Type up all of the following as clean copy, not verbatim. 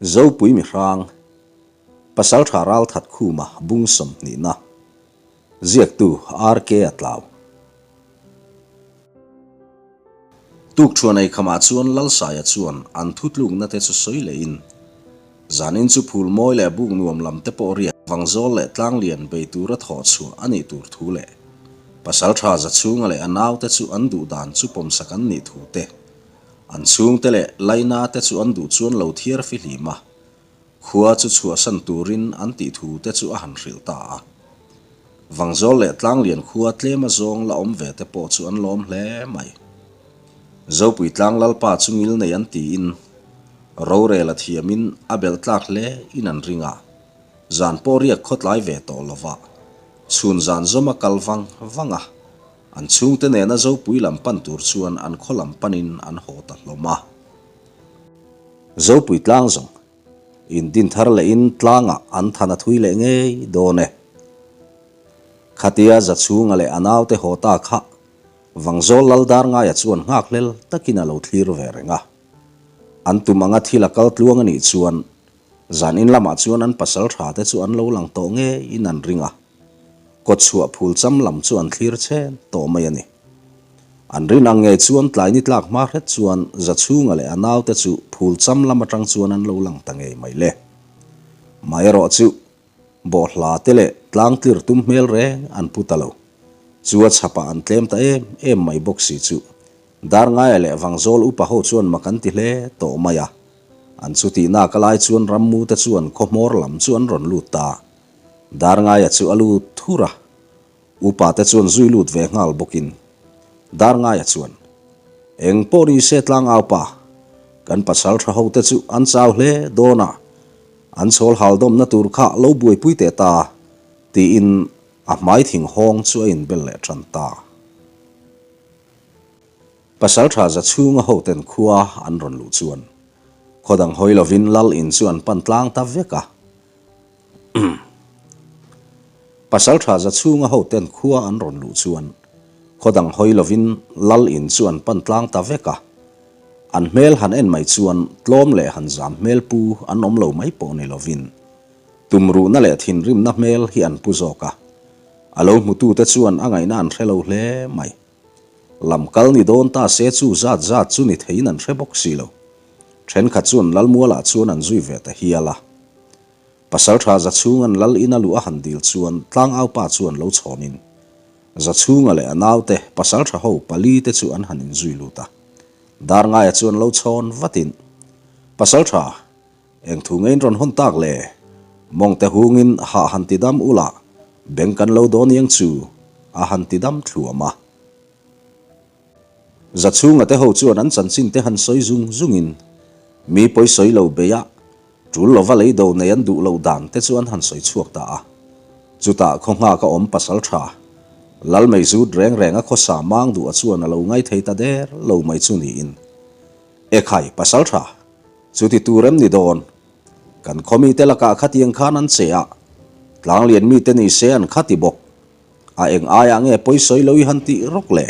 Zopui Mihrang, Pasaltha Ralthat Khuma bung sawmhnihna, ziaktu RK a tlau. Tukṭhuan eikhamah chuan Lalsaia chuan an thutlukna te chu sawi lehin, Zanin chu phul mawi leh buk nuam lam te pawh riak vangzawl leh tlanglian bei tura thawh chhuah a nih tur thu leh Pasalṭha Zachhunga leh a naute chu an duh dan chu pawmsak an nih thu te, an chhungte leh Laina te chu an duh chuan lo thiar fihlim a, khua chu chhuahsan turin an tih thu te chu a han hrilh ta a. Vangzawl leh Tlanglian khua tlem a zawng la awm ve te pawh chu an lawm hle mai. Zopui Tlang Lalpa chu ngil nei an tiin rorel a thiamin a belh tlak hle in an ring a, zan pawh riak khawtlai ve tawh lova chhun zan zawm a kal vang vang a, an chhungte nena Zopui lam pan tur chuan an khaw lam panin an haw ta hlawm a. Zopui tlang zawng in din thar lehin tlangah an than a thui leh ngei dawn e. Khatia Zachhunga leh a naute haw ta kha Vangzawl Lal Darngaia chuan nghakhlel takin a lo thlir ve reng a. An tum anga thil a kal tluang a nih chuan zan in lamah chuan an pasal tha te chu an lo lang tawh ngeiin an ring a. Kawtchhuah phul cham lam chu an thlir chen tawh mai a ni. An rin ang ngei chuan tlai ni tlak hma hret chuan Zachhunga leh a naute chu phul cham lam atang chuan an lo lang ta ngei mai le. Mai erawh chu bawhhla te leh tlang tlir tum hmel reng an pu ta lo. Chu a chhapah an tlem ta em em mai bawk si chu Darngaia leh Vangzawl upa ho chuan mak an ti hle tawh mai a. An chutihnak a lai chuan rammu te chuan khaw hmawr lam chu an rawn lut ta. Darngaia chu a lut thur a. Upa te chuan zui lut ve nghal bawkin Darngaia chuan, Eng pawh ni se tlangau pa, kan pasal tha ho te chu an chau hle dawn a, an chhawl hal dawmna tur kha lo buaipui teh ta, tiin a hmai thing hawng chu a inbel leh tan ta. Pasal tha za chhunga hoten khua an rawn luh chuan khaw dang hawi lovin Lal in chu an pan tlang ta vek a. Pasal tha za chhunga hoten khua an rawn luh chuan khaw dang hawi lovin Lal in chu an pan tlang ta vek a. An hmel han en mai chuan tlawm leh han zam hmel pu an awm lo mai pawh ni lovin tumruhna leh thinrimna hmel hi an pu zawk a. A lo hmutute chuan a ngaihna an hre lo hle mai. Lam kal ni dawn ta se chu zat zat chu ni theiin an hre bawk si lo. Thenkhat chuan Lalmualah chuan an zui ve ta hial a. Pasaltha Zachhunga'n Lal ina luh a han dil chuan Tlangaupa chuan lo chhawnin Zachhunga leh a naute Pasaltha ho pali te chu an han inzui lut a. Darngaia chuan lo chhawn vatin, Pasaltha, eng thu ngein rawn hawn tak le? Mawngte hungin hah han ti dam ula, beng kan lo dawn iang chu, a han ti dam thluam a. Zachhunga te ho chuan an chanchin te han sawi zung zungin mi pawi sawi lo bei a, tul lova lei do nei an duh loh dan te chu an han sawi chhuak ta a. Chutah khaw nghak a awm pasal tha, Lal mei zut reng reng a khawsa mang duh a chuan a lo ngai thei ta der lo mai chu niin. Ekhai pasal tha, chuti tur em ni dawn? Kan khaw mite lakah khatiang khan an che a, tlanglian mite ni se an khati bawk. A eng aiah nge pawi sawi lo i han tih rawk le?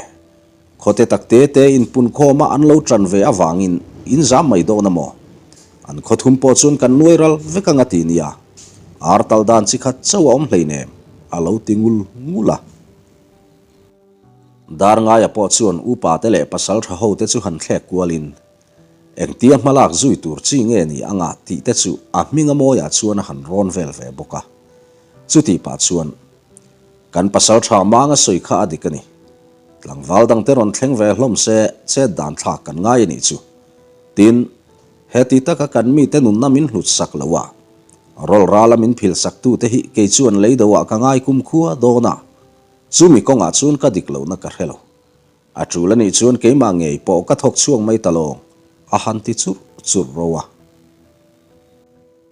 Khawte tak te te in pun khawma an lo tan ve avangin in zam mai dawn a maw? An khaw thum pawh chuan kan nuai ral vek anga ti nia, ar tal dan chi khat chauh a awm hleinem, a lo ti ngul ngul a. Darngaia pawh chuan upa te leh pasal tha ho te chu han thlek kualin, engtia hmalak zui tur chi nge ni anga tih te chu a hminga mawiah chuan a han rawn vel ve bawk a. Chutih pah chuan, Kan pasal tha mang a sawi kha a dik a ni. Tlangval dangte rawn thleng ve hlawm se chet dan thlak kan ngai a nih chu. Tin, heti taka kan mite nunna min hlut sak lo a, rawl rala min phil sak tute hi kei chuan lei do ah ka ngai kum khua dawn a, chumi kawngah chuan ka dik lohna ka hre lo. A tul a nih chuan keimah ngei pawh ka thawk chhuak mai ta lawng, a han ti churh churh ro a.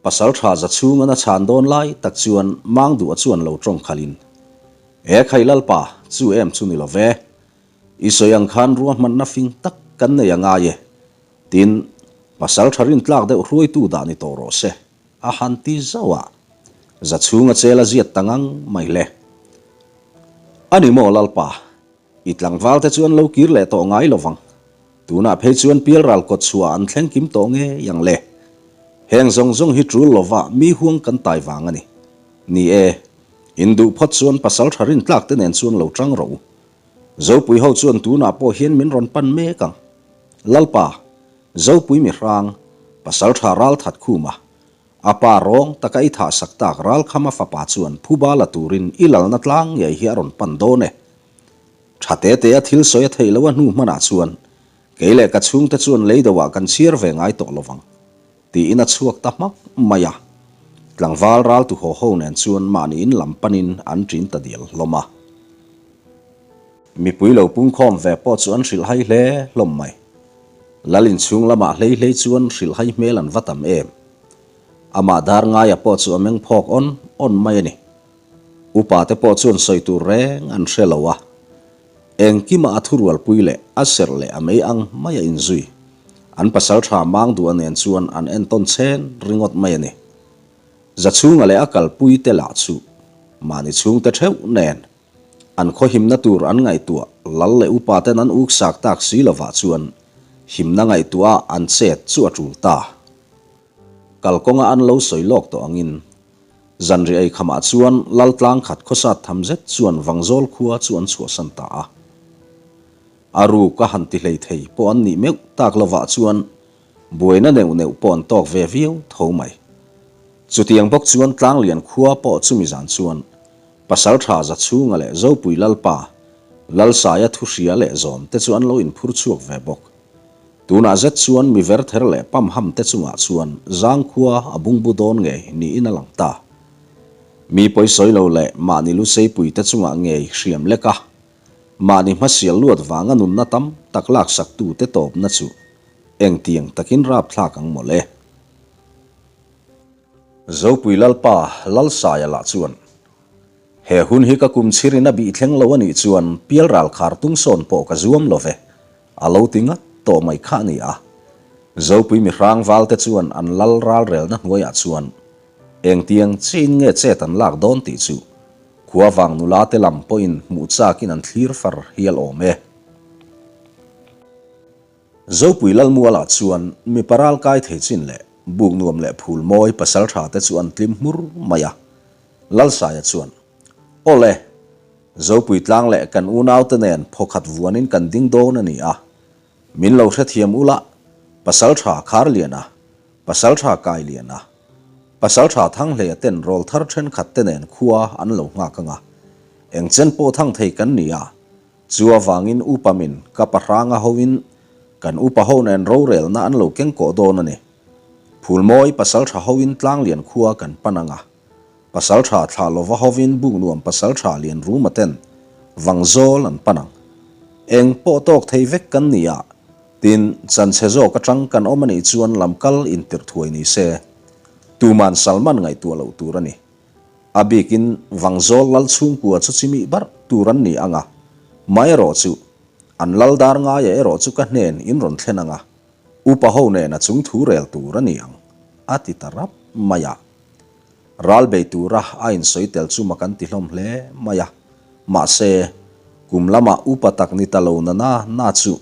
Pasal tha za chhung an a chhan dawn lai tak chuan mang duh a chuan lo tawng khalhin, E khai Lalpa, chu em chu ni lo ve. I sawi ang khan ruahmanna fing tak kan nei a ngai e. Tin, pasal tha rintlak deuh hruaitu dah ni tawh rawh se, a han ti zauh a. Za chhung a chel a ziat ta ngang mai le. A ni maw Lalpa, I tlangval te chuan lo kir leh tawh ngai lo vang. Tunah phei chuan pialral kawt chhuah an thleng kim tawh ngei ang le. Heng zawng zawng hi tul lova mi huang kan tai vang a ni. Ni e, in duh phawt chuan pasal tha rintlak te nen chuan lo tang rawh u. Zopui ho chuan tunah pawh hian min rawn pan mek ang. Lalpa, Zopui mi hrang, pasal tha ral that khum a, a pa rawng taka i thah sak tak Ralkhama fapa chuan phuba la turin i lalna tlang ngei hi a rawn pan dawn e. Tha te te a thil sawi a theih loh a hnu hmanah chuan kei leh ka chhungte chuan leido ah kan chhiar ve ngai tawh lovang tiin a chhuak ta hmak mai a. Tlangval raltu haw ho nen chuan mahni in lam panin an ṭin ta dial hlawm a. Mipui lo pungkhawm ve pawh chu an hrilhhai hle hlawm mai. Lal inchhung lamah hlei hlei chuan hrilhhai hmel an va tam em. Amah dar ngaia pawh chu a meng phawk awn awn mai a ni. Upa te pawh chuan sawi tur reng an hre lo a, engkima a thurualpui leh a serh leh a mei ang mai a inzui. An pasal tha mang duh a nen chuan an entawn chhen ringawt mai a ni. Zachhunga leh a kalpui te lah chu mahni chhungte theuh nen an khaw himna tur an ngaihtuah lal leh upa ten an uksak tak si lovah chuan himna ngaihtuah a an chet chu a tul ta. Kalkawnga an lo sawi lawk tawh angin Zanriah ei khamah chuan lal tlang khat khawsat tham zet chuan Vangzawl khua chu an chhuahsan ta a. A ruk a han ti hlei thei pawh an nih meuh tak lovah chuan buaina neuh neuh pawh an tawk ve viau tho mai. Chutiang bawk chuan Tlanglian khua pawh chumi zan chuan Pasaltha Zachhunga leh Zopui Lalpa, Lalsaia thuhria leh zawm te chu an lo inphur chhuak ve bawk. Tunah zet chuan mi verther leh pamham te chungah chuan zangkhua a bungbu dawn ngei niin a lang ta. Mi pawisawi lo leh mahni luseipui te chungah ngei hriam lek a, mahni hmasial luat vanga nunna tam tak laksak tu te tawpna chu engtiang takin rapthlak ang mawle. Zopui Lalpa Lalsaia lah chuan He hun hi ka kum chhirin a bih thleng lo a nih chuan pialral khar tung sawn pawh ka zuam lo ve, a lo ti ngat tawh mai kha a ni a. Zopui mihrang valte chuan an lal ralrelna hnuaiah chuan engtiang chiin nge chet an lak dawn tih chu khua vang nula te lam pawhin hmuh chakin an thlir far hial awm e. Zopui Lalmualah chuan mipa ral kai thei chin leh buk nuam leh phul mawi pasaltha te chu an tlim hmur mai a. Lalsaia chuan, Awle, Zopui tlang leh kan unaute nen phawkhat vuanin kan ding dawn a ni a, min lo hrethiam ula, Pasaltha Kharliana, Pasaltha Kailiana, Pasaltha Thanghleia ten rawlthar thenkhat te nen khua an lo nghak anga, eng chen pawh thang thei kan ni a, chu avangin upa min ka pahranga hoin kan upa ho nen rorelna an lo keng kawh dawn a ni. Phulmawi Pasaltha hoin Tlanglian khua kan pan anga, Pasaltha thlah lova hovin buk nuam Pasaltha lian ruma ten Vangzawl an pan ang. Eng pawh tawk thei vek kan ni a, tin, chanchhe zawk atang kan awm a nih chuan lamkal intirh thuai ni se. Tuman Salman ngaihtuah loh tur a ni. A bikin Vangzawl lal chhungkua chu chimih barh tur an ni ang a, maherawh chu an lal dar ngaia erawh chu ka hnen in rawn thlen ang a, upa ho nen a chung thu rel tur a ni ang, a ti ta rap mai a. Ral bei tura a insawi tel chu mak an ti hlawm hle mai a. Mahse, kum lamah upa tak ni ta lo na na na chu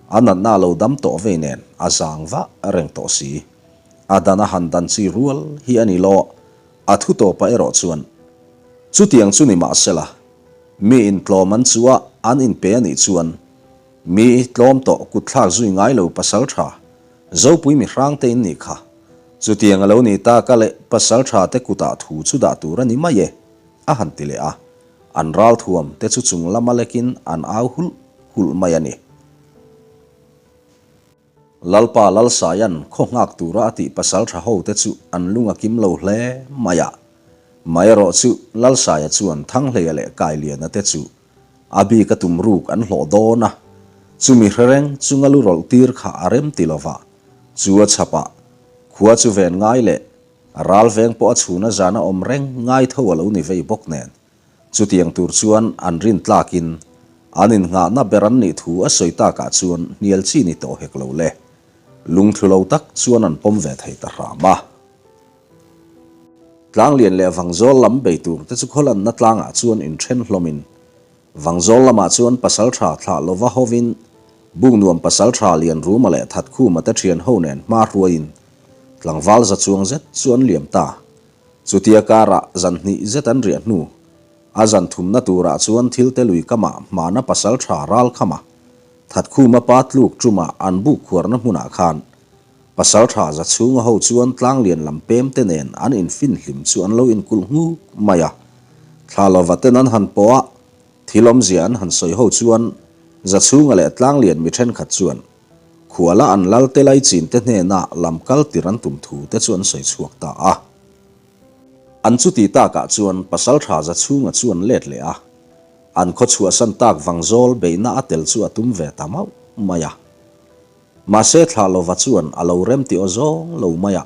a natna a lo dam tawh vei nen a zang vah reng tawh si. A dan a han dan chi rual hi a ni lo. A thu tawpah erawh chuan, Chutiang chu ni mahsela, mi intlawm an chu a an inpe a nih chuan, mi tlawm tawh kutthlak zui ngai lo pasal tha Zopui mi hrangte in nih kha. Chutiang a lo ni ta ka leh pasal tha te kutah thu chu dah tur a ni mai e, a han ti leh a. An ralthuam te chu chung lama lekin an au hulh hulh mai a ni. Lalpa Lalsaia'n khaw nghak tura a tih pasal tha ho te chu an lung a kim lo hle mai a. Mai erawh chu Lalsaia chuan Thanghleia leh Kailiana te chu A bik a tum ruk an hlawh dawn a, chumi hre reng chunga lu rawlh tir kha a rem ti lova, chu a chhap a, khua chu ven ngai leh ral veng pawh a chhuna zana awm reng ngai tho a lo ni vei bawk nen, chutiang tur chuan an rin tlakin an innghahna ber an nih thu a sawi takah chuan hnial chi ni tawh hek lo le, lungthlu lo tak chuan an pawm ve thei ta hram a. Tlanglian leh Vangzawl lam bei tur te chu khawlanna tlangah chuan inthen hlawmin Vangzawl lamah chuan Pasaltha thlah lova hovin Buknuam Pasaltha Lianruma leh Thatkhuma te thian ho nen hma hruaiin. Tlangval za chuang zet chu an liam ta. Chutia karah zan hnih zet an riah hnu, a zan thumna turah chuan thil te lui kamah hmana pasal tha ral khama Thatkhuma pa tluk ṭuma an buk khuarna hmunah khan pasal tha za chhunga ho chuan tlanglian lam pem te nen an infin hlim chu an lo inkulh nghuk mai a. Thla lova ten an han pawh a, thil awmzia an han sawi ho chuan Zachhunga leh tlanglian mi thenkhat chuan Khuala an lal te lai chin te hnena lam kal tir an tum thu te chu an sawi chhuak ta a. An chuti takah chuan Pasaltha Zachhunga chu an let leh a, an khaw chhuahsan tak vangzawl beihna a tel chu a tum ve ta mauh mai a. Mahse thlah lova chuan a lo rem tih aw zawng lo mai a.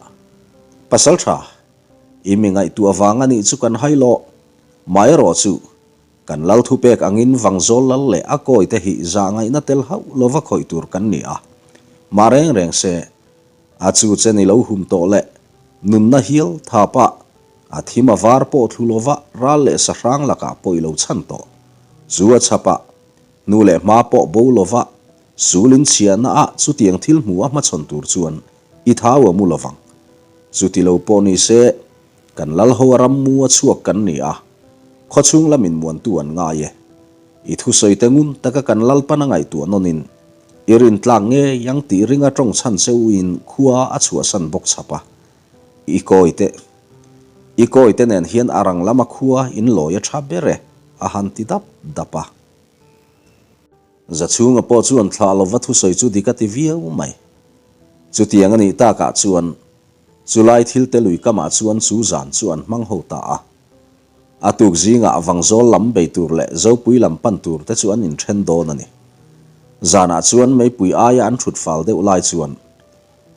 Pasaltha, i mi ngaihtuah vang a nih chu kan hai lawh. Mah erawh chu Kan lal thupek angin Vangzawl lal leh a kawite hi zah ngaihna tel hauh lova khawih tur kan ni a. Mah reng reng se, a chu che ni lo hum tawh leh nunna hial thapa a thim a var pawh thlu lova ral leh sahrang lakah pawh i lo chhan tawh. Chu a chhapah, hnu leh hma pawh bo lova sul in chhiahna ah chutiang thil hmu a hmachhawn tur chuan i thau a mu lovang. Chuti lo pawh ni se, Kan lal ho a ram mu a chhuak kan ni a, khawchhung lamin muantu an ngai e. I thusawi te ngun taka kan lalpan a ngaihtuah nawnin, i rintlak ngei ang tih ringa tawng chhan che uin khua a chhuahsan bawk chhap a. I kawi te I kawi te nen hian a rang lama khua in lawi a tha ber e, a han ti dap dap a. Zachhunga pawh chuan thlah lova thusawi chu dik a ti viau mai. Chutiang a nih takah chuan Chulai thil te lui kamah chuan chu zan chu an hmang ho ta a. A tuk zingah Vangzawl lam bei tur leh Zopui lam pan tur te chu an inthen dawn a ni. Zanah chuan meipui aia an thut fal deuh lai chuan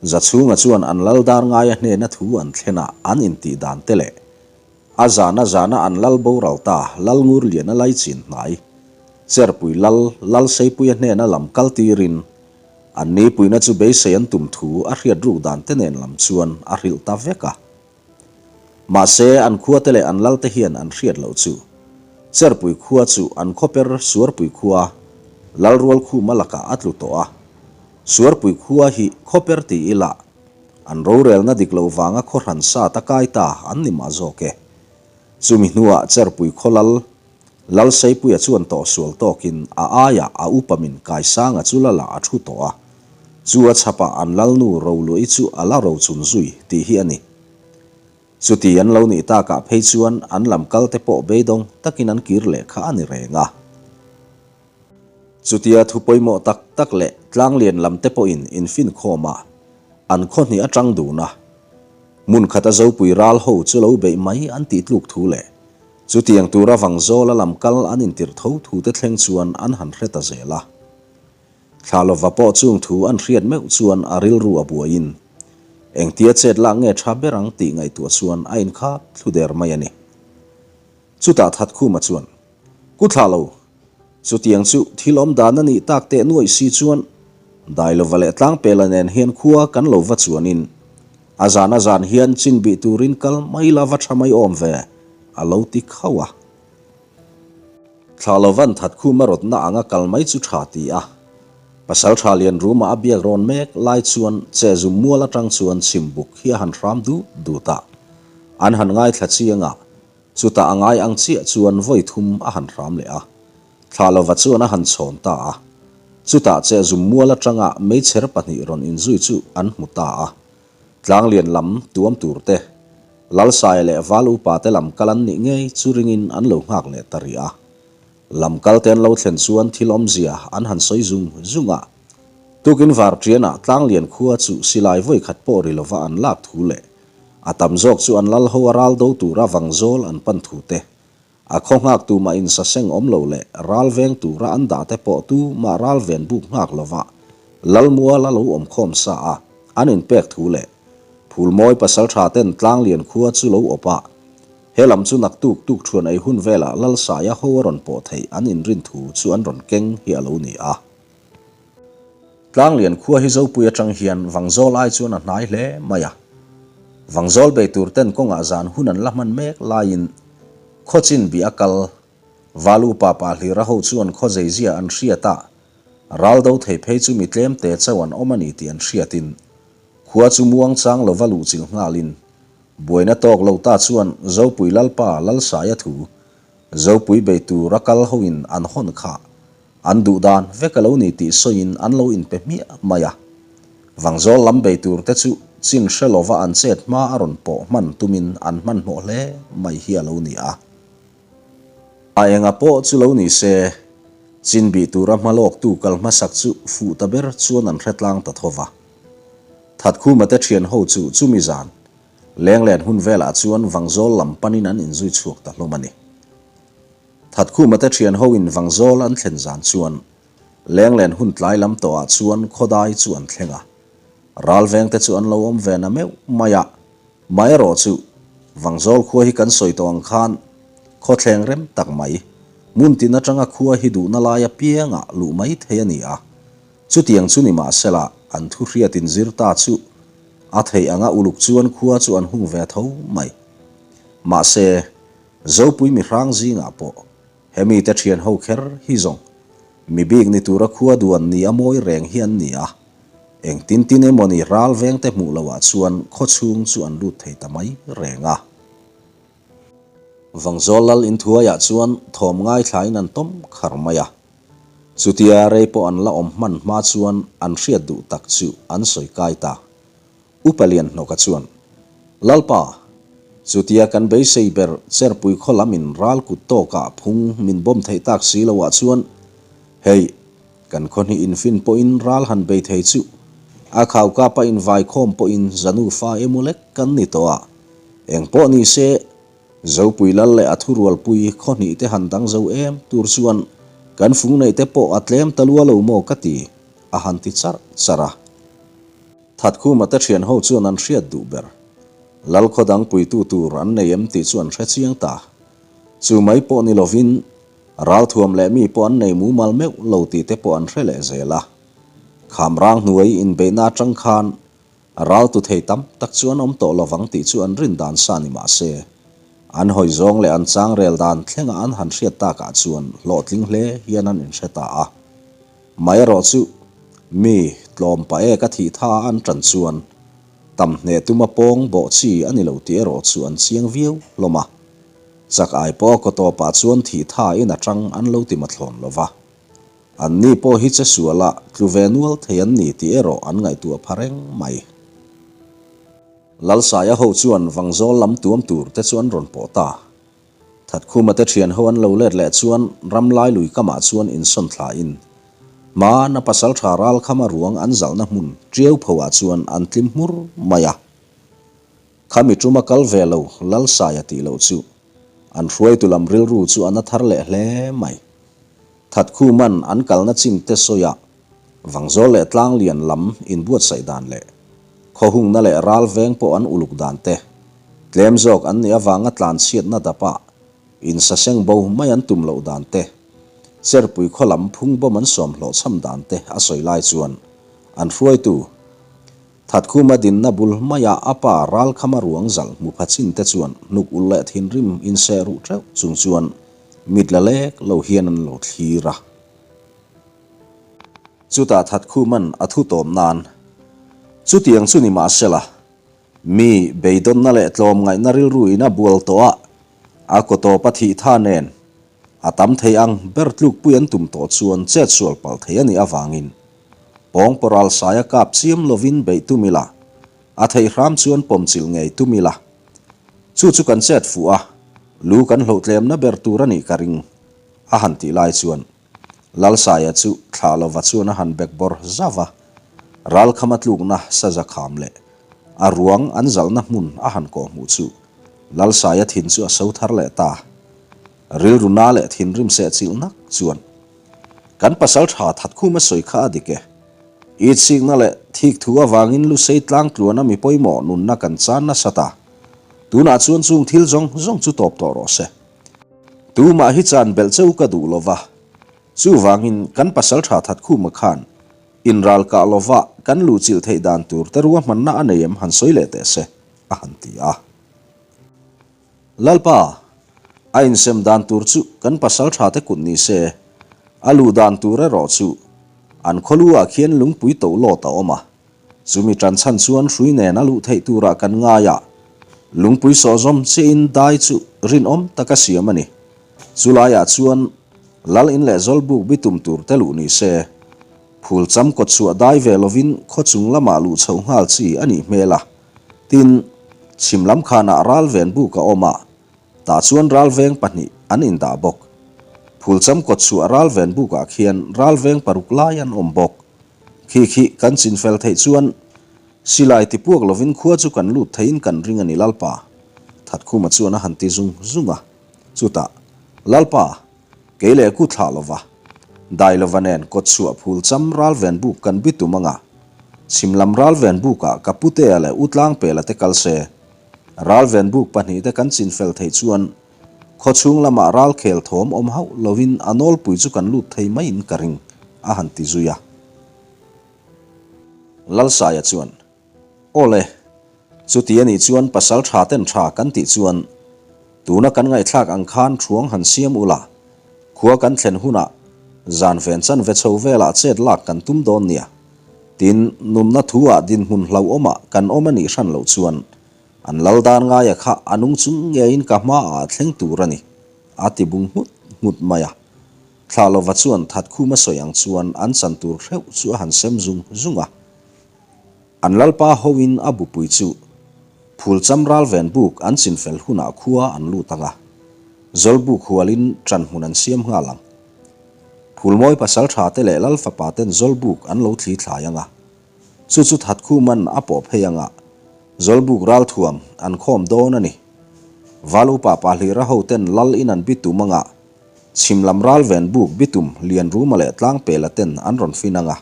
Zachhunga chuan an lal dar ngaia hnena thu an thlen a an intih dan te leh a zana zana an lal boral ta Lal Ngurliana laichin hnai Cherpui lal Lalseipuia hnena lam kal tirin An nipuina chu beisei an tum thu a hriat ruk dan te nen lam chuan a hrilh ta vek a. Mahse, an khua te leh an lal te hian an hriat loh chu. Cherpui khua chu an khawper Suarpui khua Lalrual khuma lakah a tlu tawh a. Suarpui khua hi khawper ti ila an rorelna dik loh vanga khaw hran sat a kai ta an ni mah zawk e. Chumi hnuah Cherpui khaw lal Lalseipuia chuan tawhsual tawkin a aiah a upa min Kaisanga chu lala a thu tawh a, chu a chhapah an lalnu Roluahi chu a la rochun zui tih hi a ni. Chuti an lo nih takah phei chuan an lam kalte pawh beidawng takin an kir leh kha a ni reng a. Chutia thu pawimawh tak tak leh tlanglian lamte pawhin infinkhawm a, an khaw hnih atang dun a, hmun khata Zopui ral ho chu lo beih mai an tih tluk thu leh Chutiang tura Vangzawla lam kal an intirh tho thu te thleng chuan an han hre ta zel a. Thla lova pawh chung thu an hriat meuh chuan a rilru a buaiin, engtia chet lak nge tha ber ang tih ngaihtuah chuan a inkhap thlu der mai a ni. Chutah Thatkhuma chuan, Ku thla lo, Chutiang chu thil awm dan a nih tak teh nuaih si chuan Dailova leh Tlangpela nen hian khua kan lo va chuanin a zan a zan hian chin bih turin kal mai la va tha mai awm ve a lo ti khauh a. Thla lovan Thatkhuma rawtna anga kal mai chu tha ti a. Pasaltha Lianruma a biak rawn mek lai chuan Chezum mual atang chuan chhimbuk hi a han hram dut dut a. An han ngaithla chiang a, Chutah a ngai ang chiah chuan vawi thum a han hram leh a, thla lova chuan a han chhawn ta a. Chutah che zum mual atanga meichher pahnih rawn inzui chu an hmu ta a. Tlanglian lam tuam tur te, Lalsaia leh Val upa te lam kal an nih ngei chu ringin an lo nghak leh ta rih a. Lam kal te an lo thlen chuan thil awmzia an han sawi zung zung a. Tukin varṭianah Tlanglian khua chu silai vawi khat pawh ri lova an lak thu leh A tam zawk chu an lal ho a ral do tura vangzawl an pan thu te, a khaw nghak tu mah in saseng awm lo leh ral veng tura an dah te pawh tu mah ral ven buk nghak lova Lalmual a lo awm khawm sa a an in pek thu leh Phulmawi pasaltha ten Tlanglian khua chu lo awp a, he lam chu naktuk tuk thuan ei hun velah Lalsaia ho a rawn pawh theih an inrin thu chu an rawn keng hi a lo ni a. Tlanglian khua hi Zopui atang hian Vangzawl ai chuan a hnai hle mai a. Vangzawl bei tur ten kawngah zan hun an la hman mek laiin Khawchin bih a kal Valu pa pa hlira ho chuan khaw zeizia an hriat a, ral do thei phei chu mi tlem te chauh an awm a ni tih an hriatin. Khua chu muangchang lova luhchilh nghalin, buaina tawk lo ta chuan Zopui Lalpa Lalsaia thu, Zopui bei tura kal hoin an hawn kha an duh dan vek a lo ni tih sawiin an lo inpe hmiah mai a. Vangzawl lam bei tur te chu chin hre lova an chet hma a rawn pawh hman tumin an hmanhmawh hle mai hi a lo ni a. A enga pawh chu lo ni se, chin bih tura hma lawktu kal hmasak chu fuh ta ber chuan an hre tlang ta tho va. Thatkhuma te thian ho chu chumi zan Lenglen hun velah chuan Vangzawl lam panin an inzui chhuak ta hlawm a ni. Thatkhuma te thian ho in Vangzawl an thlen zan chuan Lenglen hun tlai lam tawhah chuan khawdai chu an thleng a. Ralveng te chu an lo awm ve na meuh mai a, mah erawh chu Vangzawl khua hi kan sawi tawh ang khan khawthleng rem tak mai, hmun tin atanga khua hi duhna lai apiangah luh mai thei a ni a. Chutiang chu ni mahsela an thu hriatin zir ta chu a theih anga uluk chuan khua chu an hung ve tho mai. Mahse, Zopui mihrang zingah pawh hemi te thian ho kher hi zawng mi bik ni tura khua duan ni a mawi reng hi an ni a, engtin tin emawni ral veng te hmuh loh ah chuan khaw chhung chu an lut thei ta mai reng a. Vangzawl lal inthuaiah chuan thawm ngaithlain an tawm khar mai a. Chutia rei pawh an la awm hman hma chuan an hriat duh tak chu an sawi kai ta. Upa Lianhnawka chuan, Lalpa, chutia kan beisei ber Cherpui khaw lam in ral kut tawkah phung min bawm theih tak si lo ah chuan, hei, kan khaw hnih infin pawhin ral han bei thei chu a khau kapa invaikhawm pawhin zanu fa emaw lek kan ni tawh a, eng pawh ni se, Zopui lal leh a thurualpui khaw hnih te han dang zo em tur chuan kan fung neih te pawh a tlem ta lua lo maw ka ti, a han ti charh charh a. Thatkhuma te thian ho chuan an hriat duh ber. Lal khaw dang puitu tur an nei em tih chu an hre chiang ta. Chu mai pawh ni lovin ralthuam leh mi pawh an nei mumal meuh lo tih te pawh an hre leh zel a. Khamrang hnuai inbeihna atang khan Raltu thei tam tak chu an awm tawh lovang tih chu an rin dan sa ni mah se, an hawi zawng leh an chang rel dan thlenga an han hriat takah chuan hlawhtling hle hian an inhre ta a. Mah erawh chu mi tlawm pa ek a thih tha a an tan chuan tam hneh tuma pawng bawh chi a ni lo tih erawh chu an chiang viau hlawm a. Chak ai pawh a kaw tawpah chuan thih tha in a tang an lo ti mathlawn lo va. An ni pawh hi che sualah tlu ve nual thei an ni tih erawh an ngaihtuah pha reng mai. Lalsaia ho chuan Vangzawl lam tuam tur te chu an rawn pawh ta. Thatkhuma te thian ho an lo let leh chuan Ramlai lui kamah chuan insawn thlain hmana pasaltha ralkhama ruang an zalhna hmun Tiau phoah chuan an tlim hmur mai a. Khami tuma kal ve lo Lalsaia tih loh chu an hruaitu lam rilru chu a na thar leh hle mai. Thatkhuman an kalna chin te sawiah Vangzawl leh Tlanglian lam inbuatsaih dan leh khawhungna leh ral veng pawh an uluk dan te, tlem zawk an nih avanga tlanchhiatna dapah insaseng bo mai an tum loh dan te, Cherpui khaw lam phungbawm an sawm hlawhchham dan te a sawi lai chuan an hruaitu Thatkhuma dinna bul hmaiah a pa Ralkhama ruang zalh hmu pha chin te chuan hnuk ulh leh thinrim inseh ruh teuh chung chuan mit la lek lo hian an lo thlir a. Chutah Thatkhuman a thu tawm nan, Chutiang chu ni mahsela, mi beidawnna leh tlawmngaihna rilru in a bual tawh a, a kaw tawp a thih tha nen, a tam thei ang ber tlukpui an tum tawh chuan chet sual palh thei a nih avangin Pawngpaw ral saia kap chiam lovin beih tum ila, a theih hram chuan pawmchilh ngei tum ila. Chu chu kan chet fuh a, lu kan hlauhtlemna ber tur a nih ka ring, a han tih lai chuan Lalsaia chu thlah lova chuan a han bek bawr zauh a, ralkhama tlukna saza kham leh a ruang an zalhna hmun a han kawhhmuh chu Lalsaia thin chu a so thar leh ta. Rilru na leh thinrim sehchilh nak chuan Kan pasal tha Thatkhuma sawi kha a dik e. Itsikna leh thik thu avangin Lusei tlang tluana mi pawimawh nunna kan chan nasa ta. Tunah chuan chung thil zawng zawng chu tawp tawh rawh se. Tumah hi chan belh cheu ka duh lova. Chuvangin kan pasal tha Thatkhuma khan inral kah lova kan luhchilh theih dan tur te ruahmanna a nei em han sawi leh teh se, a han ti a. Lalpa, a insem dan tur chu kan pasal tha te kut ni se, a luh dan tur erawh chu an khawlu ah khian lungpui to lawt a awm a. Chumi ṭan chhan chuan hrui nen a luh theih turah kan ngai a, lungpui sawhzawm chiahin dai chu rinawm taka siam a ni. Chu laiah chuan Lal in leh Zawlbuk bitum tur te luh ni se, phul cham kawt chhuah dai ve lovin khaw chung lamah luh chhoh nghal chi a nih hmel a. Tin, chhim lam khanah ralven buk a awm a, tah chuan ralveng pahnih an indah bawk. Phul cham kawt chhuah ralven bukah khian ralveng paruk lai an awm bawk. Khi khi kan chinfel theih chuan silai tipuak lovin khua chu kan lut theiin kan ring a ni Lalpa. Thatkhuma chuan a han ti zung zung a. Chutah, Lalpa, kei leh ku thlah lova, dai lova nen kawtchhuah phul cham ralven buk kan bi tum anga, chhim lam ralven bukah ka putea leh u tlangpela te kal se, ralven buk pahnihte kan chinfel theih chuan khawchhung lamah ralkhel thawm awm hauh lovin a nawlpui chu kan lut thei maiin ka ring, a han ti zui a. Lalsaia chuan, Awle, chuti a nih chuan pasal tha ten tha kan tih chuan tuna kan ngaihthlak ang khan thuang han siam ula, khua kan thlen hunah zan ven chan ve chho velah chet lak kan tum dawn nia. Tin, nunna thu ah dinhmun hlauhawmah kan awm a nih hran loh chuan an lal dan ngaia kha a nung chung ngeiin ka hmaah a thleng tur a ni, a ti bung nghut nghut mai a. Thlah lova chuan Thatkhuma sawi ang chuan an chan tur hreuh chu a han sem zung zung a. An lalpa hoin a bupui chu Phulcham ralven buk an chinfel hunah khua an lut ang a, Zawlbuk hualin ṭanhmun an siam nghal ang. Phulmawi pasalṭha te leh lal fapa ten Zawlbuk an lo thli thlai ang a, chu chu Thatkhuman a pawh phei ang a, Zawlbuk ralthuam an khawm dawn a ni. Val upa Pahlira ho ten lal in an bitum ang a, Chhim lam ral ven buk bitum lian ruma leh tlangpela ten an rawn fin ang a,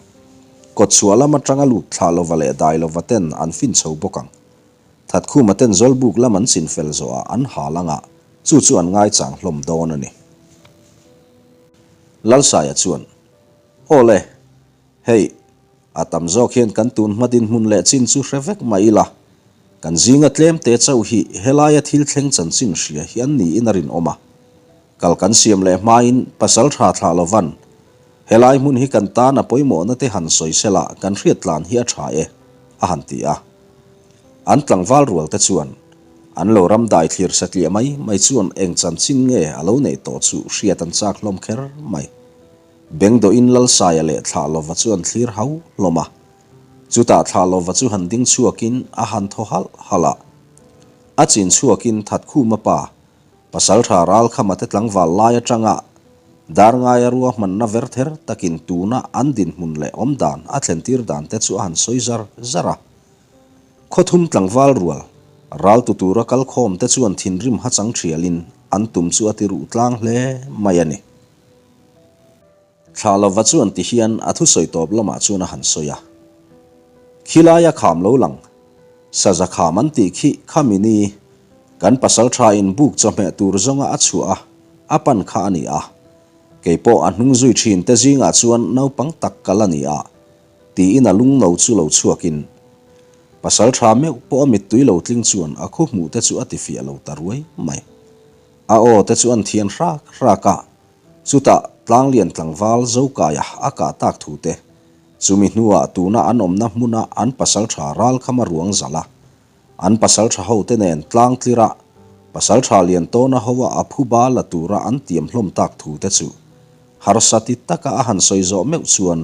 kawtchhuah lam atanga lut thlah lova leh dai lova ten an fin chho bawk ang. Thatkhuma ten Zawlbuk lam an chin fel zawhah an hal ang a, chu chu an ngaichang hlawm dawn a ni. Lalsaia chuan, Awle, Hei, a tam zawk hian kan tun hma dinhmun leh chin chu hre vek mah ila, kan zinga tlemte chauh hi helaia thil thleng chanchin hria hi an niin a rinawm a. Kal kan siam leh hmain pasal tha thlah lovan helai hmun hi kan tan a pawimawhna te han sawi sela kan hriat tlan hi a tha e, a han ti a. An tlangval rual te chuan an lo ram dai thlir satliah mai mai chuan eng chanchin nge a lo neih tawh chu hriat an chak hlawm kher mai. Bengdawhin Lalsaia leh Thlahlova chu an thlir hau hlawm a. Chutah Thlahlova chu han ding chhuakin a han thaw halh halh a. A chin chhuakin Thatkhuma pa, Pasaltha Ralkhama te tlangval lai atanga Darngaia ruahmanna ver ther takin tuna an dinhmun leh awmdan a thlentir dan te chu a han sawi zar zar a. Khawthum tlangval rual, raltu tura kalkhawm te chuan thinrim hachang thialin an tum chu a ti ruh tlang hle mai a ni. Thlah lova chuan ti hian a thusawi tawp lamah chuan a han sawi a, Khilaia kham lo lang, saza kham an tih khi khami ni, kan pasal tha in buk chawhmeh tur zawnga a chhuah a, a pan kha a ni a. Kei pawh a hnung zui thin te zingah chuan naupang tak kal a ni a, tiin a lung no chu lo chhuakin pasal tha meuh pawh a mittui lo tling chuan a khu hmuh te chu a ti fiah lo ta ruai mai. A aw te chu an thian hrak hrak a, chutah Tlanglian tlangval Zokaia a kah tak thu te, chumi hnuah tuna an awmna hmuna an pasaltha Ralkhama ruang zalh a, an pasaltha ho te nen tlang tlira pasaltha Liantawna hoa a phuba la tura an tiam hlawm tak thu te chu harsa ti taka a han sawi zawh meuh chuan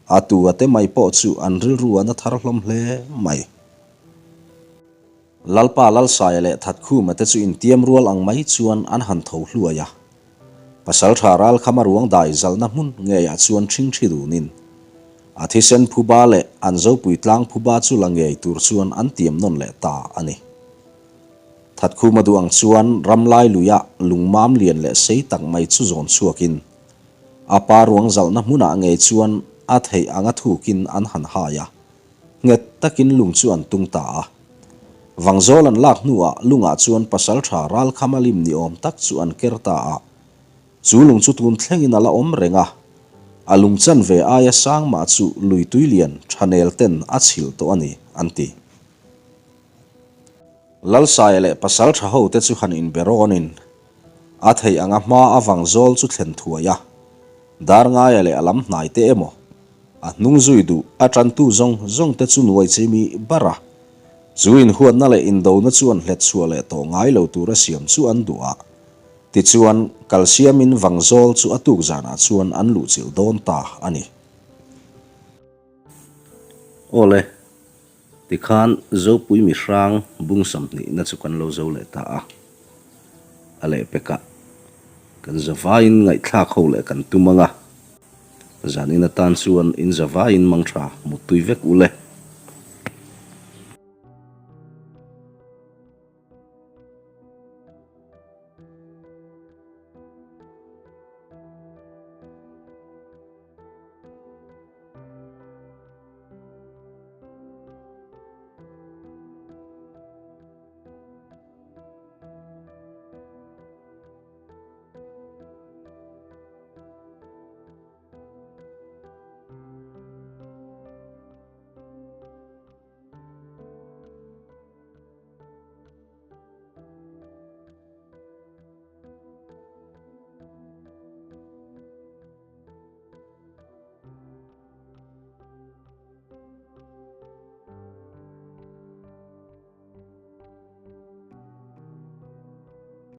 a tu a te mai pawh chu an rilru a na thar hlawm hle mai. Lalpa Lalsaia leh Thatkhuma te chu intiam rual ang mai chuan an han tho hluai a. Pasaltha Ralkhama ruang dai zalhna hmun ngeiah chuan ṭhingṭhi dunin a thisen phuba leh an zopui tlang phuba chu la ngei tur chuan an tiam nawn leh ta a ni. Thatkhuma duh ang chuan ramlai luiah lungmam lian leh sei tak mai chu zawn chhuakin a pa ruang zalhna hmunah ngei chuan a theih anga thukin an han hai a. Nghet takin lung chu an tung ta a. Vangzawl an lak hnuah lungah chuan pasaltha ralkhama lim ni awm tak chu an ker ta a. Chu lung chu tun thlengin a la awm reng a. A lung chanve aia sang mah chu lui tui lian thanel ten a chhilh tawh a ni, an ti. Lalsaia leh pasaltha hote chu han inbe rawnin a theih anga hma a vangzawl chu thlen thuai a. Darngaia leh a lam hnai te emaw? A hnung zui duh a tantu zawng zawng te chu nuai chimi bar a. Chu inhuatna leh indona chuan hlet chhuah leh tawh ngai lo tura siam chu an duh a. Tichuan, kalsiamin Vangzawl chu a tuk zanah chuan an luhchilh dawn ta a ni. Awle, tikhan Zopui mihrang bung samhnihna chu kan lo zo leh ta a. A lehpekah kan zavaiin ngaihthlak ho leh kan tum ang a. Zanin atan chuan in zavaiin mangtha muttui vek u le.